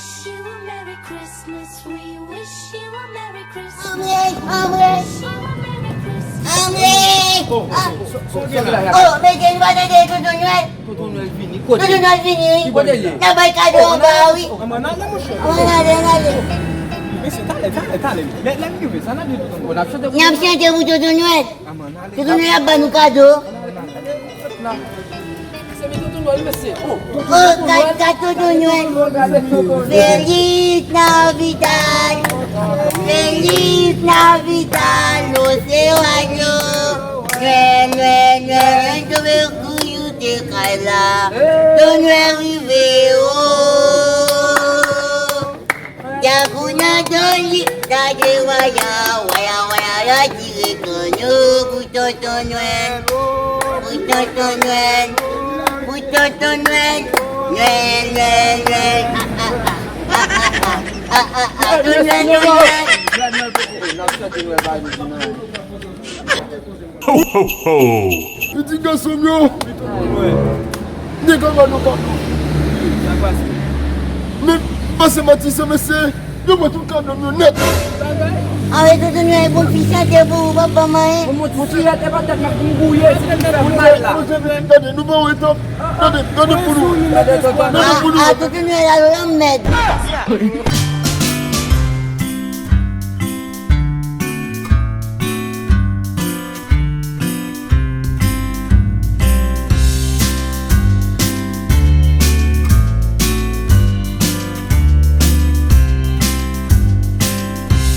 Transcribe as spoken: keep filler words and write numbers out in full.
Wish you a Merry Christmas. We wish you a Merry Christmas. Anmwey, anmwey, anmwey. Oh, men gen nou pa tande Tonton Nwèl. Tonton Nwèl vini. Kote? Tonton Nwèl vini. Ki kote l ye? N ap bay kado anba a, wi. Ann ale, monchè. Ann ale, ann ale. Mesye, talè, talè, talè. Lè, lè n rive, sa n ap di Tonton Nwèl? N ap chante pou Tonton Nwèl. Tonton Nwèl ap ban nou kado. Oh, gad, gad Tonton Nwèl. Feliz Navidad. Feliz Navidad, los hermanos. Nwèl, Nwèl, Nwèl, tonbe kou youte kay la. Tonton Nwèl rive, oh. Djakout nan do li, gade waya, waya, waya, la tire kanyo pou Tonton Nwèl, pou Tonton Nwèl, pou Tonton Nwèl, Nwèl, Nwèl, Nwèl. Tonton Nwèl, Tonton Nwèl. Ho, ho, ho! Li di gason m yo, nèg an ba nou kado. Men, pase matisan, mesye, yo pran tout kado m yo nèt. Anmwey, Tonton Nwèl, bon, fi chante pou ou, pa ban m anyen. Bon, bon, ti sirèt, e pa tèt mwen pou m gouye, si ti fè m mal la. Tande, nou pa wè tan. Tande, tande pou nou. Tande pou nou. A, Tonton Nwèl al lanmèd.